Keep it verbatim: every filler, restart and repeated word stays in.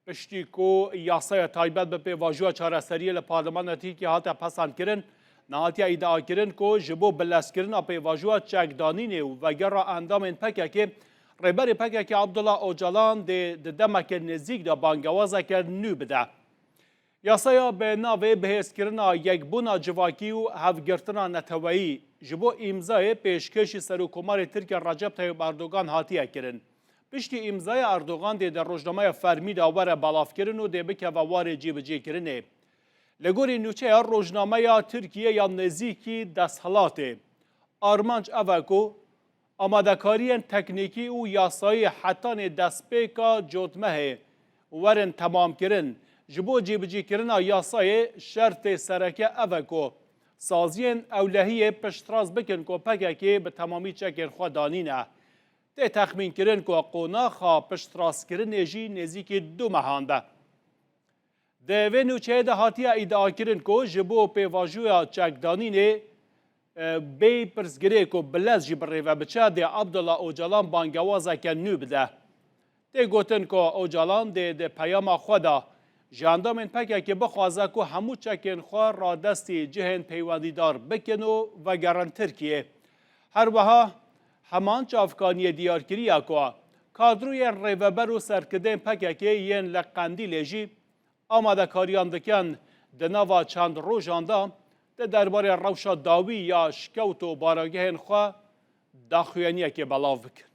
Piştî ku yasaya taybet bi pêvajoya çareseriyê li Parlemana Tirkiyê hate pesendkirin, nehatiye îdiakirin ku ji bo bilezkirina pêvajoya çekdanînê û vegera endamên P K K, Rêberê P K K Abdullah Ocalan dê di demeke nêzîk de bangewazeke nû bide. Yasaya bi navê Bihêzkirina Yekbûna Civakî û Hevgirtina Neteweyî ji bo îmzayê pêşkêşî Serokkomarê Tirkiye Recep Tayyip Erdogan hatiye kirin. Piştî îmzaya Erdogan dê di rojnameya fermî de were belavkirin û dê bikeve warê cîbicîkirinê. Li gorî nûçeya rojnameya Tirkiye ya nêzîkî desthilatê, armanc ev e ku amadekariyên teknîkî û yasayî hetanî destpêka cotmehê werin temamkirin. Ji bo cîbicîkirina yasayê şertê sereke ev e ku saziyên ewlehiyê piştrast bikin ku P K K bi temamî çekên xwe danîne. Tê texmînkirin ku qonaxa piştrastkirinê jî nêzîkî du mehan be. Di vê nûçeyê de hatiye îdiakirin ku ji bo pêvajoya çekdanînê, e, bê pirsgirêk û bilez jî bi rê ve biçe, dê Abdullah Ocalan bangewazeke nû bide. Tê gotin ku Ocalan dê di peyama xwe de ji endamên P K K bixwaze ku hemû çekên xwe radestî cihên peywendîdar bikin û vegerin Tirkiyê. Her wiha heman çavkaniyê diyar kiriye ku kadroyên rêveber û serkirdên P K K yên li Qendîlê jî amadekariyan dikin di nava çend rojan de di derbarê rewşa dawî ya şikewt û baragehên xwe daxuyaniyekê belav bikin.